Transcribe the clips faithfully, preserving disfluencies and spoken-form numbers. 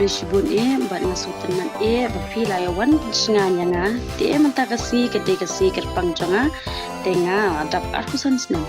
Shibun eh, bad nga sngewtynnat eh ba phi la ïa wan pynsngew ïa nga. Te mynta ka sngi ka dei ka sngi kyrpang jong nga. Te nga la dap arphew san snem.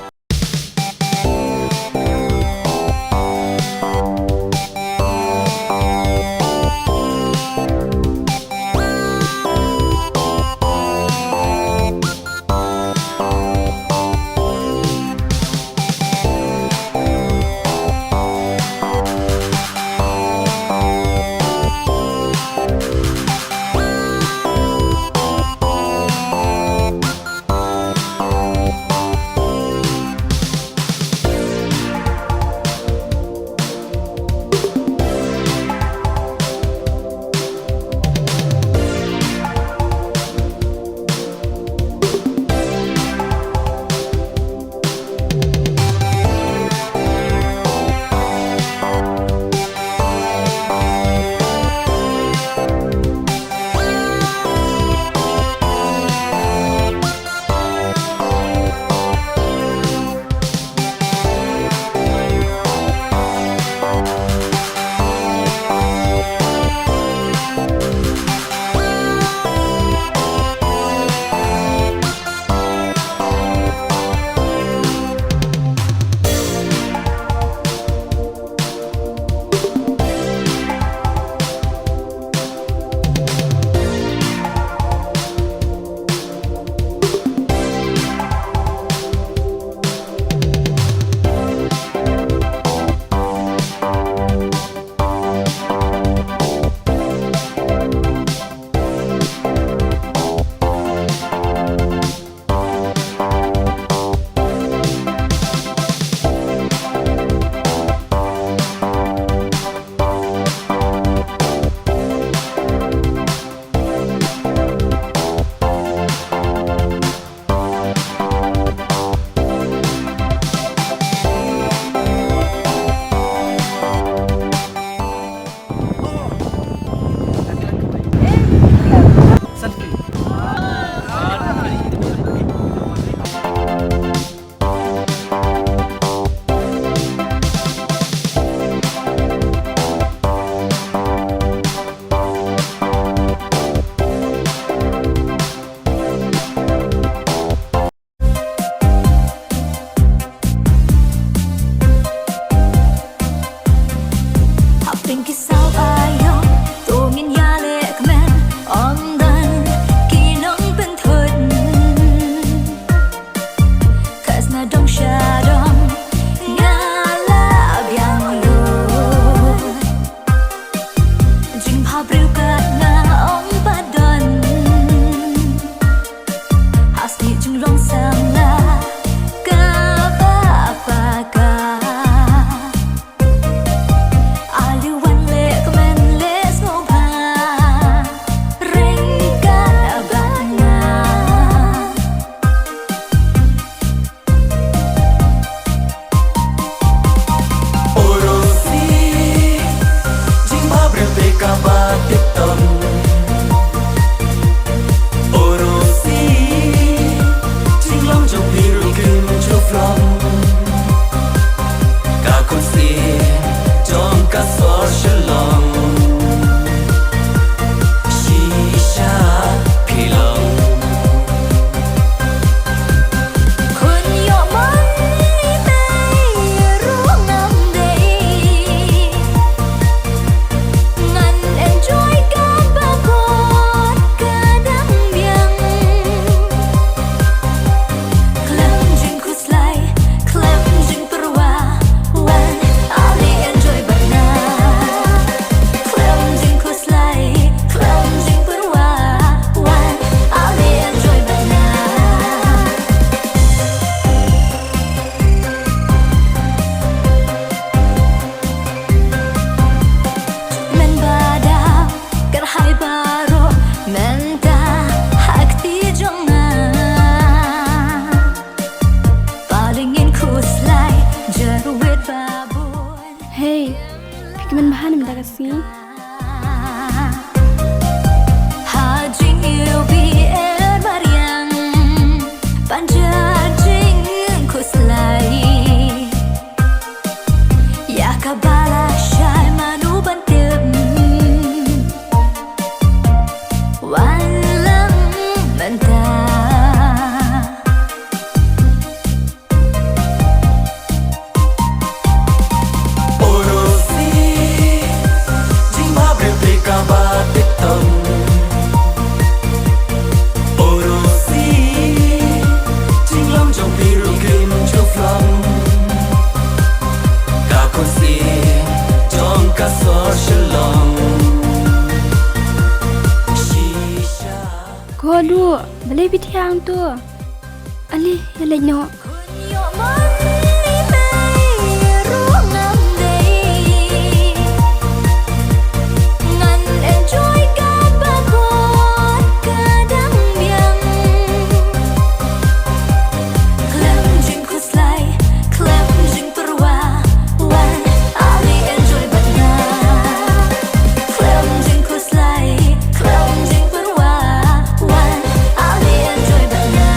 Hapdeng ki saw aiom, to ngin ïaleh kmen, ym don ki nongpynthut. Ka sna dong sha dong, nga la biang lut. Jingbhabriew ka nga ym pat don. Ha snieh jinglong samla kaba paka. Ale wan leh kmen leh sngewbha ryngkat bad nga. Urusi, jingbhabriew te kaba tip tam. Urusi, jinglong jong phi ruh kim ju flom. Ka khursien jong ka sor Shillong. Shisha phi long. Khun ïoh mon i mei ruh ngam dei. Ngan enjoy kaba bor ka dang biang. Khlem jingkhuslai, khlem jingpyrwa, wan ale enjoy bad nga. Khlem jingkhuslai, khlem jingpyrwa, wan ale enjoy bad nga. Men ba dang kyrhai baroh mynta ha kti jong nga. Balei ngin khuslai jerwit babun. Hei, phi kmen bha ne mynta ka sngi? Ha jingïohi er mariang ban jia jingkhuslai. Ïa kaba lashai mano ban tip. Ka sor Shillong. Shisha. Ko Duh, balei phi thiang to? Ale, ïa leit noh. Khuslai, khlem jingpyrwa, wan, ale enjoy bad nga. Khlem jingkhuslai, khlem jingpyrwa, wan, ale enjoy bad nga.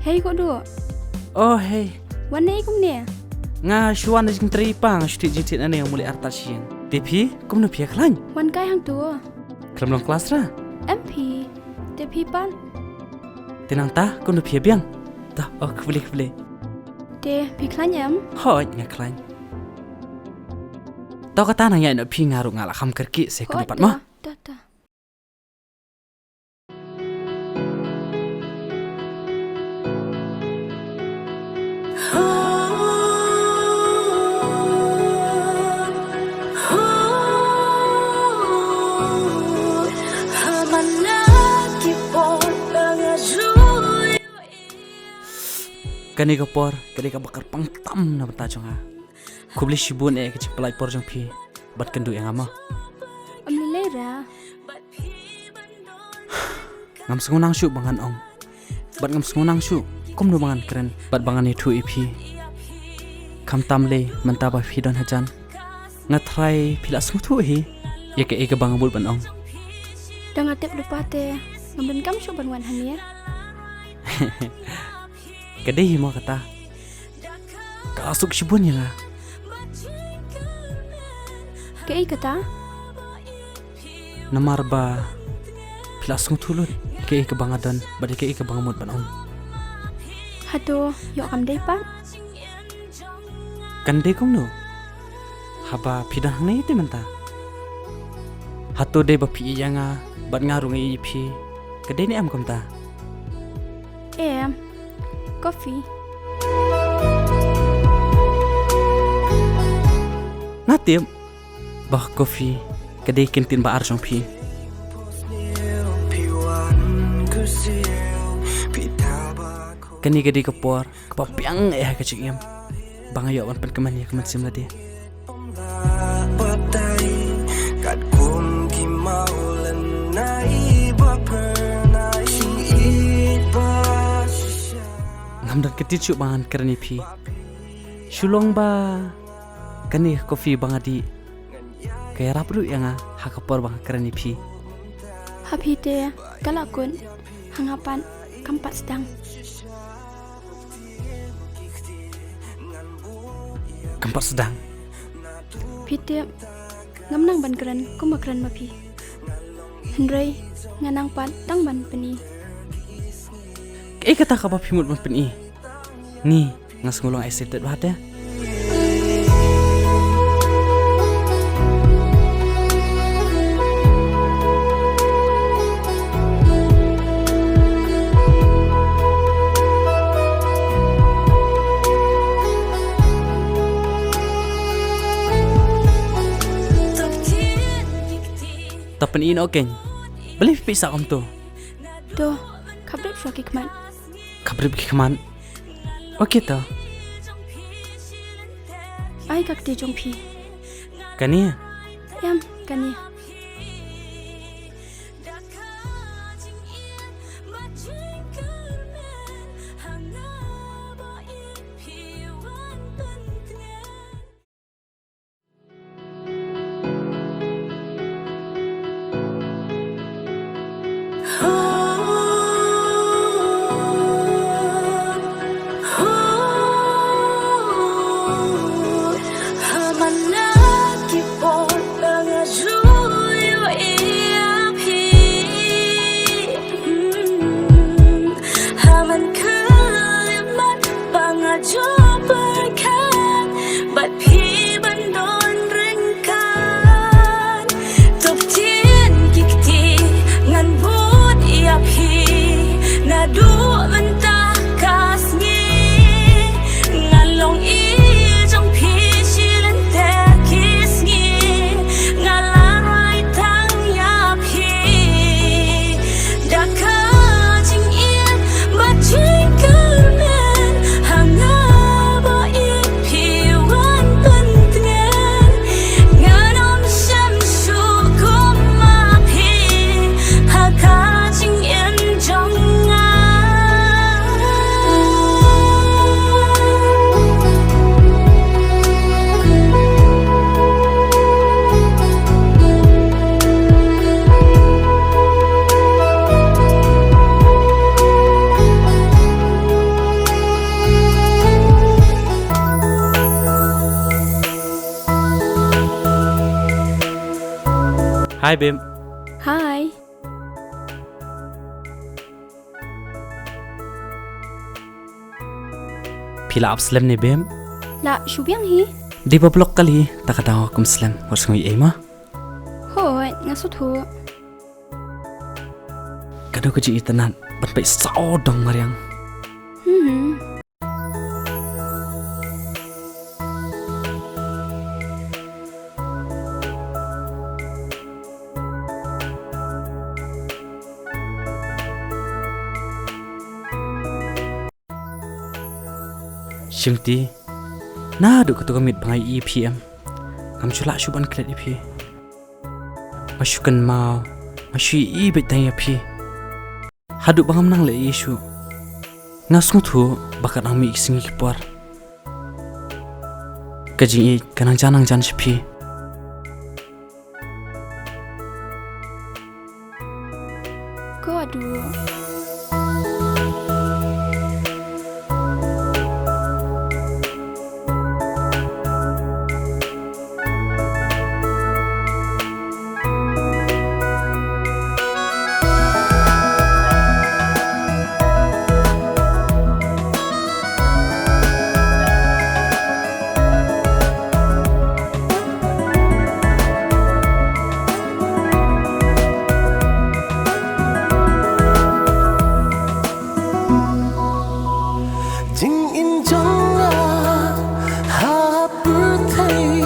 Hei, Ko Duh. Oh, hei. Wan ne kumne? Nga shu wan na jingtrei pa, nga shu thied jingthied nangne, nga mut leit artat shisien. Te phi, kumno phi ïa khlaiñ? Wan kai hangto. Khlem long klas ra? Em phi. Te phi pat? Te nangta, kumno phi ïa biang? Ta, oh, khublei, khublei. Te phi khlaiñ em? Hooid, nga khlaiñ. To kata nang ïaid noh phi, nga ruh nga la kham kyrkieh, sa kynduh pat mo. Ta, ta. Kane ka por ka dei kaba kyrpang tam na bynta jong nga. Khublei shibun eh ka jingpynlait por jong phi bad kynduh ïa nga mo. Ym lei lei ra. Ngam sngewthuh shuh ba ngan ong bad ngam sngewthuh shuh kumno ba ngan kren bad ba ngan ïathuh ïa phi. Khamtam lei mynta ba phi don hajan. Nga tharai phi la sngewthuh hi ïa kaei kaba nga mut ban ong. Tang nga tip lypa te ngam donkam shuh ban wan hangne. Ka dei hi mo kata. Ka la suk shibun ïa nga. Kaei kata? Namar ba phi la sngewthuh lut ïa kaei kaba nga don bad ïa kaei kaba nga mut ban ong. Hato ïoh kam dei pat? Kan dei kumno? Haba phi don hangne te mynta. Hato dei ba phi ïeit ïa nga bad nga ruh nga ïeit ïa phi? Ka dei ne em kumta? Em. Coffee. Nga tip ba coffee ka dei ka ktien ba ar jong phi. Kane ka dei ka por kaba biang eh ha ka jingim ba nga ïoh ban pynkmen ïa ka mynsiem lade. Ngam don ka ktien shuh ba ngan kren ïa phi. Shu long ba kane ka coffee ba nga dih ka ïarap ruh ïa nga ha ka por ba nga kren ïa phi. Ha phi te ka la kut, ha nga pat kam pat sdang. Kam pat sdang. Phi tip, ngam nang ban kren kumba kren ma phi. Hynrei nga nang pat tang ban pyni. Kaei kata kaba phi mut ban pyni? Ni, nga sngew long excited bha te. Ta pyni noh kein. Balei phi pisa kumto? To, khapdep shuwa ki khmat. Khapdep ki khmat. Okay to. Ai ka kti jong phi. Kane? Em, kane. Hi, babe. Hi. Phi la ap slem ne, babe? La shu biang hi. Dei ba block kali, ta ka daw kum slem, wat sngew ei ma. Hooid, nga sngewthuh. Ka dei ka jingitynnat ban peit sawdong mariang. Hmm. Shimti, naduh katto ka miet ba nga ïohi ïa phi em, ngam shu lah shuh ban klet ïa phi. Nga shu kynmaw, nga shu ïohi beit tang ïa phi. Haduh ba ngam nang leh ei shuh, nga sngewthuh ba ka dang mih ki sngi ki por. Ka jingïeit ka nang jan nang jan sha phi. Ko Adu. Jingim jong nga ha pyrthei,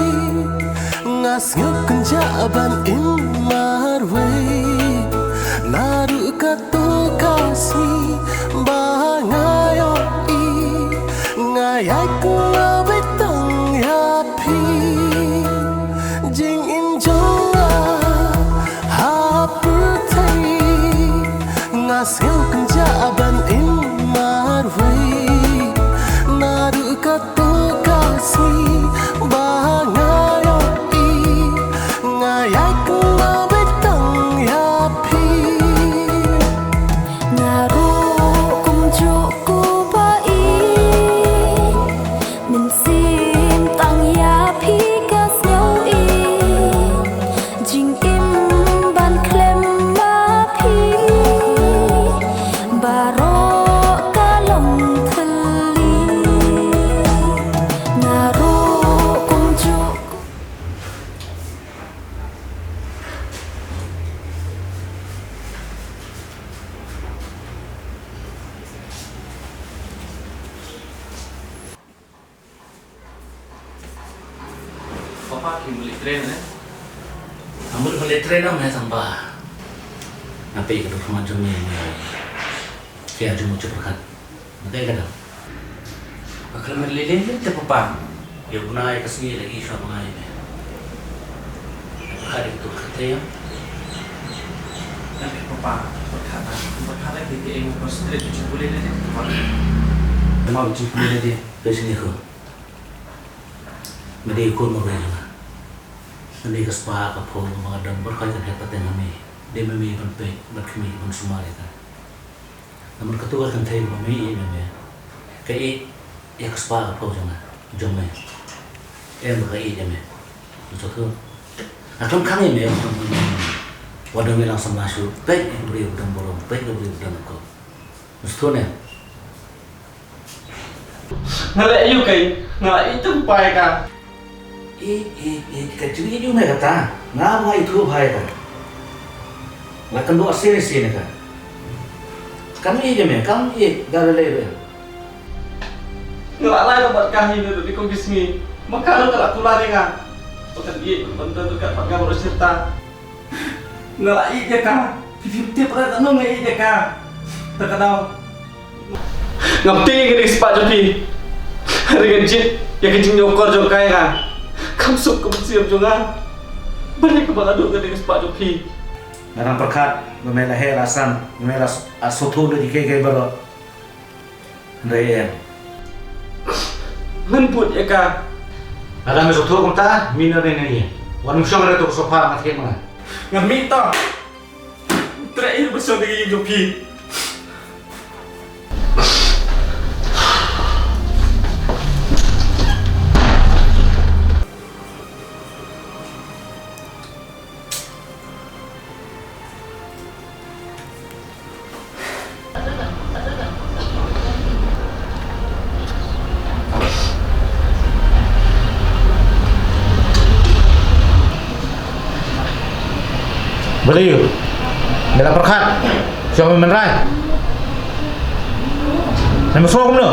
nga sngew kynjah ban im marwei. Naduh katto ka sngi ba nga ïohi, nga ïaid nga beit tang ïa phi. Jingim jong nga ha pyrthei, nga sngew kynjah ban im marwei. Naduh katto ka sngi ba nga ïohi, nga ïaid nga beit tang ïa phi. Nga ruh kumjuh kumba ïeit, mynsiem tang ïa phi ka sngew ïeit. Jingim ban khlem ma phi, baroh ka long thylli. Nga ruh kumjuh. Papa, ki muli train ne? Amul muli train am hai samba. Nape ka dukh ma jong ni? Kya jong mo chupur khat. Nate ka dang. Ka khlem lele te papa. Ïa u bnai ka sngi la i sha bnai ne. Ka dei tu ka te ïa. Nate papa, papa kata, papa kata ki te eng ko straight ki chupule ne papa. Ma chupule ne. Pei sini ko. Me dei ko mo ko ïa. Me dei ka spah ka phew ma nga dang bad ka jingeh pateng ha me. Dei me me ban peit, ban khmih, ban sumar ïa ka. Namar katu ka kynthei ba me ïeit ïa me, ka ïeit ïa ka spah ka phew jong nga, jong me. Em ba ka ïeit ïa me. Nga sngewthuh. Nga khlem khang ïa me, nga khlem khang ïa me. Wat dang me lang samla shuh, peit ïa ka briew ba dang burom, peit ïa ka briew ba dang khuid. Nga sngewthuh ne? Nga leh aïu kei, nga la ïeit tang pai ka. Ïeit, ïeit, ïeit, ka jingïeit jong me kata. Nga, nga ithuh bha ïa ka. Nga kynduh sien sien ïa ka. Kam ïeit ïa me, kam ïeit da lei lei. Nga la lai bad ka hi naduh dei kum ki sngi. Ma ka ruh ka la kular ïa nga. Ba kan ïeit ban don ryngkat bad nga baroh shi rta. Nga la ïeit ïa ka. Phi, phi tip re katno nga ïeit ïa ka. Te ka daw. Ngam tieng ïa kane ka spah jong phi. Hynrei ngan jied ïa ka jingñiewkor jong ka ïa nga. Kam suk ka mynsiem jong nga ban ïa kaba nga duh kane ka spah jong phi. Nga dang pyrkhat ba me la heh la san, ba me la s-, la sngewthuh lut ïa kiei kiei baroh. Hynrei em. Ngan bud ïa ka. Lada me sngewthuh kumta, mih na ne ne ïa. Wan ym shong re to ka sofa, nga thied ma nga. Ngan mih to. Treh ïa ba shong da ka ïing jong phi. Ayo. Me la pyrkhat. Shuwa me mynrai. Me mynsaw kumno?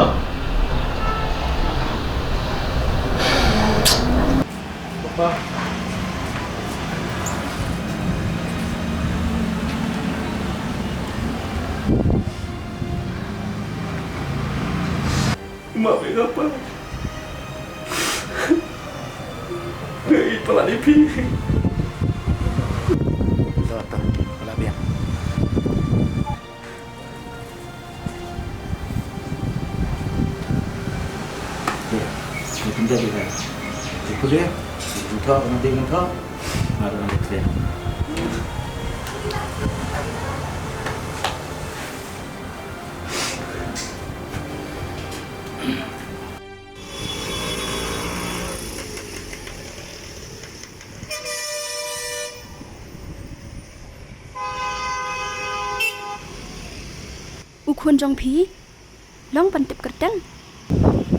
Map ïa nga, Pa. Nga ïeit palat ïa phi. To, to, ka la biang. Dei, dei, dei, dei. Dei, dei, dei. Dei, dei, dei. U khun jong phi long ban tip kyrteng.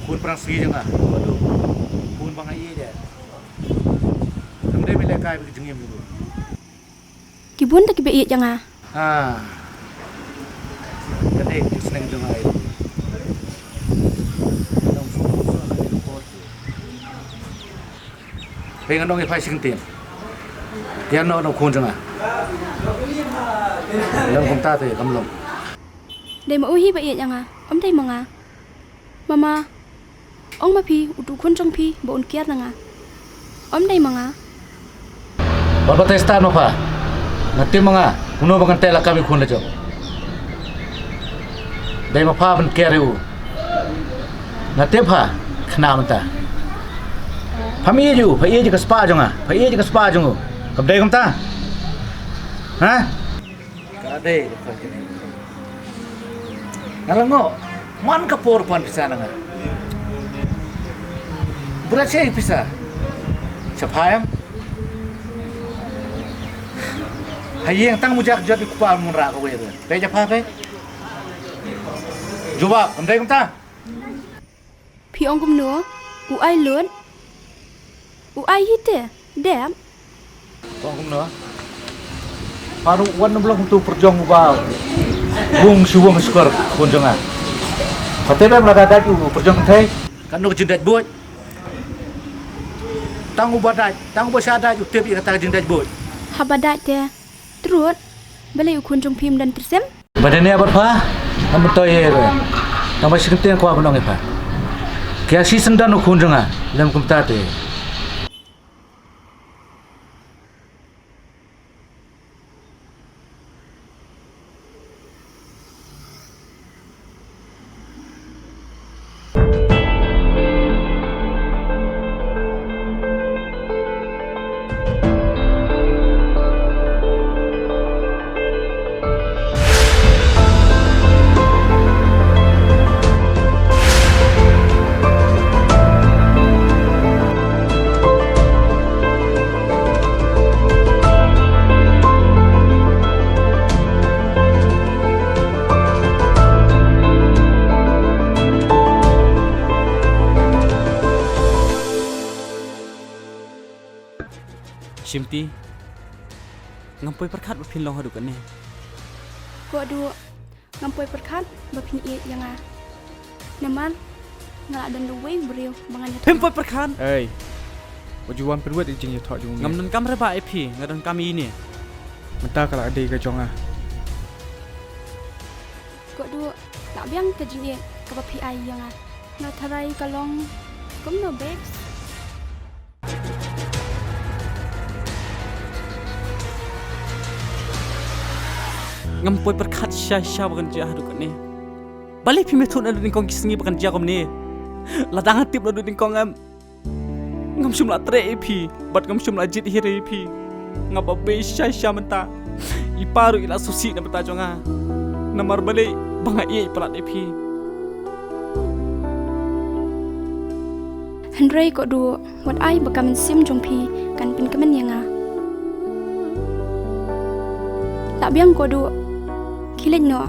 Khun pyrshang sngi jong nga. Aduh. Khun ba nga ïeit de. Kam dei ba lehkai ba ki jingim jong u. Ki bun te kiba ïeit ïa nga. Ha. Ka dei ka jingsneng jong nga ïa u. Phi, ngan ong ïa phi shi kyntien. Ïa no no khun jong nga. Lem kumta te kam long. Dei ma u hi ba ïeit ïa nga, ym dei ma nga. Mama, ong ma phi, utu u khun jong phi ba un kiar na nga. Ym dei ma nga. Bad ba tei stad ma pha. Nga tip ma nga, uno ba ngan tei la kam ïa u khun la jong. Dei ma pha ban kiar ïa u. Nga tip pha, khynnah mynta. Pha ïeit ïa u, pha ïeit ïa ka spah jong nga, pha ïeit ïa ka spah jong u. Kam dei kumta? Ha? Ka dei ka khon kane. Nga la ngoh man ka por pan pisa na nga. Bret shi pisa. Sha pha em. Ha ïing tang mujak jot i kpa mun ra ka wei. Pe ja pha pe. Jubab, kam dei kumta. Phi ong kumno? U ai lut? U ai hi te, dep. Ong kumno? Pha ruh wan na blok tu pyrjong uba wung shi wung skor khun jong nga. Pha te bem la da dait u pyrjong kynthei. Kan no ka jingdait buit. Tang uba dait, tang uba sha dait u tip ïa kata ka jingdait buit. Haba dait te, trud, balei u khun jong phi ym don tyrsim? Ba dei ne bad pha, ngam myntoi ïa re. Tang ba shi kyntien kwah ban ong ïa pha. Ki ïa shi syndon u khun jong nga, lem kumta te. Shimti, ngam poi pyrkhat ba phin long haduh kane. Ko du, ngam poi pyrkhat ba phin ïeit ïa nga. Namar nga la don da uwei u briew ba ngan ïathoh. Phim poi pyrkhat. Ei. Wat ju wan pynwit ïa ka jingïathoh jong u. Ngam donkam re ba ïa phi, nga donkam ïa ine. Mynta ka la dei ka jong nga. Ko du, lah biang ka jingïeit kaba phi ai ïa nga. Nga tharai ka long kumno, babes? Ngam poi pyrkhat shisha shisha ba kan jia haduh kane. Balei phim ïathuh naduh nyngkong ki sngi ba kan jia kumne? Lada nga tip naduh nyngkong em, ngam shym la treh ïa phi bad ngam shym la jied hiar ïa phi. Nga babe shisha shisha mynta. I pa ruh i la sngewsih na bynta jong nga. Namar balei? Ba nga ïeit palat ïa phi. Hynrei ko du, wat ai ba ka mynsiem jong phi kan pynkmen ïa nga. Lah biang ko du, khie leit noh.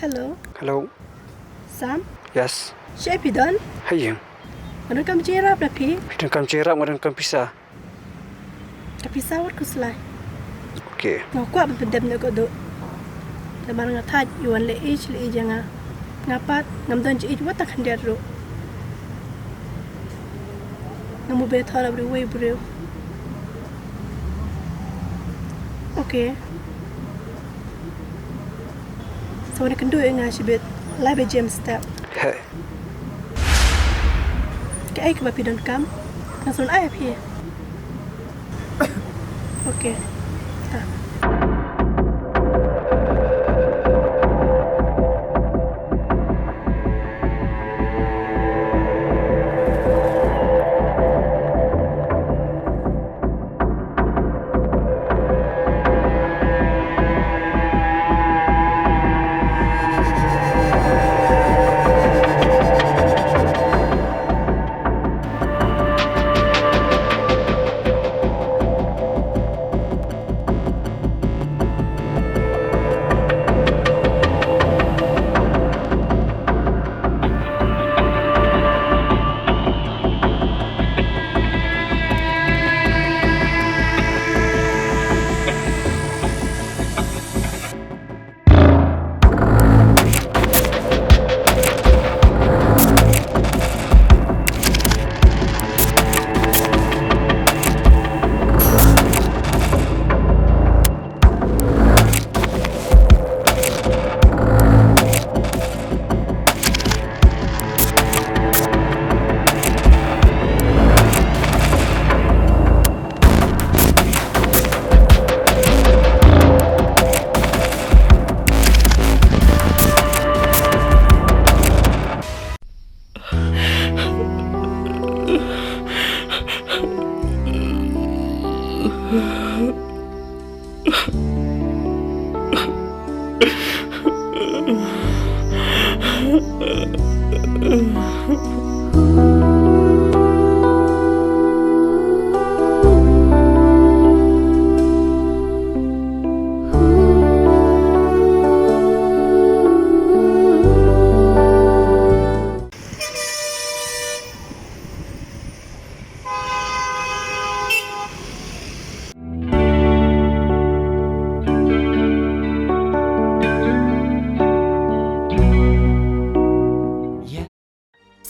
Hello. Hello. Sam? Yes. Shaei phi don? Ha ïing. Nga donkam jingïarap na phi. Phi donkam jingïarap, nga donkam pisa. Ka pisa wat khuslai. Okay. Nga kwah ban pyndep noh ka duh. Namar nga thait ïa wan leh ïeit leh ïeit ïa nga. Nga pat ngam don jingïeit wat tang khyndiat ruh. Ngam u beh thoh la briew wei briew. Okay. Sa wan kynduh ïa nga shibit lai baje mynstep. Heh. Kaei kaba phi donkam, nga sa wan ai ïa phi. Okay. Ta.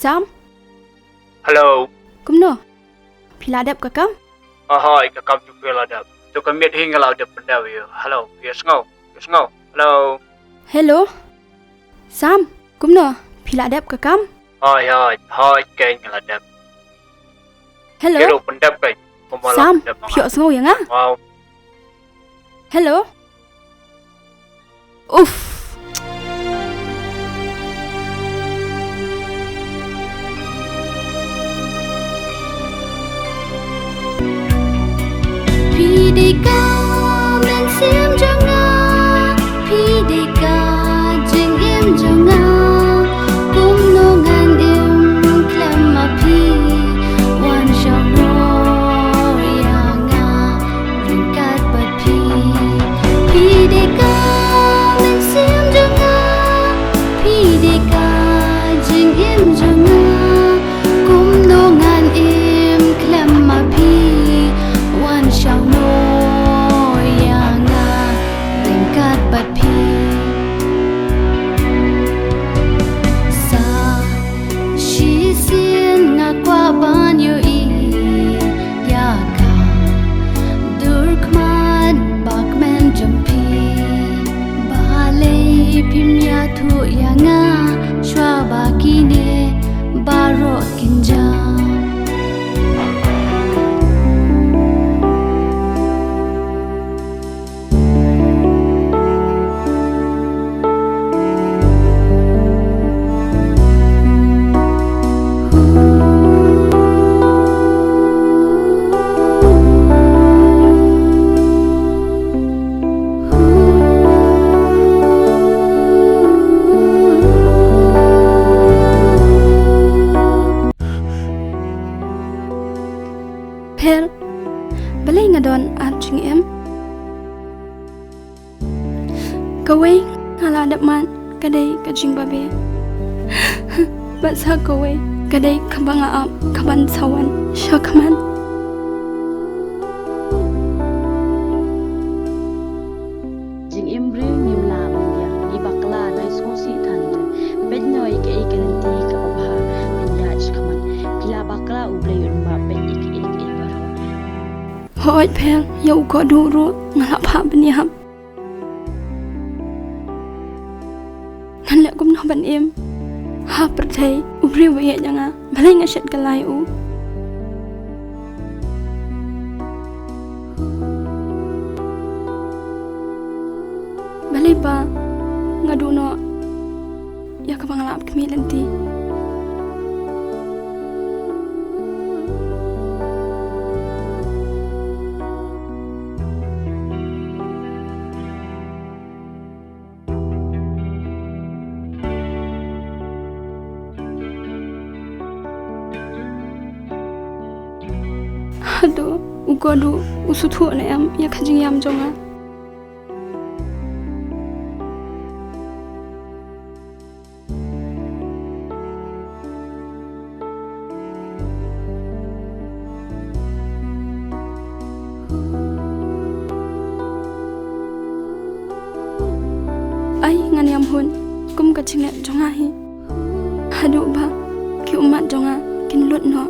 Sam? Hello. Kumno? Phi la dep ka kam? Hooid, ka kam jong phi la dep. To ka miet hi nga la dep pyndep ïa u. Hello, phi sngew? Phi sngew? Hello. Hello. Sam, kumno? Phi la dep ka kam? Hooid, hooid, hooid, keiñ nga la dep. Hello. Phi ruh pyndep keiñ. Kumba la pyndep ma nga. Sam, phi ïohsngew ïa nga? Wow. Hello. Uff. Phi dei ka mynsiem jong nga, phi dei ka jingim jong nga, kumno ngan im khlem ma phi, wan shong noh ïa nga. Ryngkat bad phi, phi dei ka mynsiem jong nga, phi dei ka jingim jong nga, kumno ngan im khlem ma phi, wan shong noh ïa nga, ryngkat bad phi. Sa shisien nga kwah ban ïohi ïa ka dur khmat bad kmen jong phi. Balei phim ïathuh ïa nga shuwa ba kine baroh kin jia? Pher, balei nga don ar jingim? Kawei nga la dep mad Ka dei ka jingbabe. Bad sa kawei, ka dei kaba nga ap, kaban sa wan shakhmat. Jingim briew ngim lah ban biang, ngi bakla dei sngewsih than te. Peit noh ïa kaei ka lynti kaba bha ban ïaid shakhmat. Phi la bakla, U Blei un map, peit ïa kaei kaei baroh. Hooid pher, ïa u Kohduh ruh nga la phah ban ïap. Ngan leh kumno ban im ha pyrthei, u briew ba ïeit ïa nga, balei nga shet kylla ïa u? Balei ba nga duh noh ïa kaba nga la ap khmih lynti? Haduh u Kohduh u sngewthuh ne em ïa ka jingïam jong nga? Ai ngan ïam hut kum ka jingleh jong nga hi, haduh ba ki ummat jong nga kin lut noh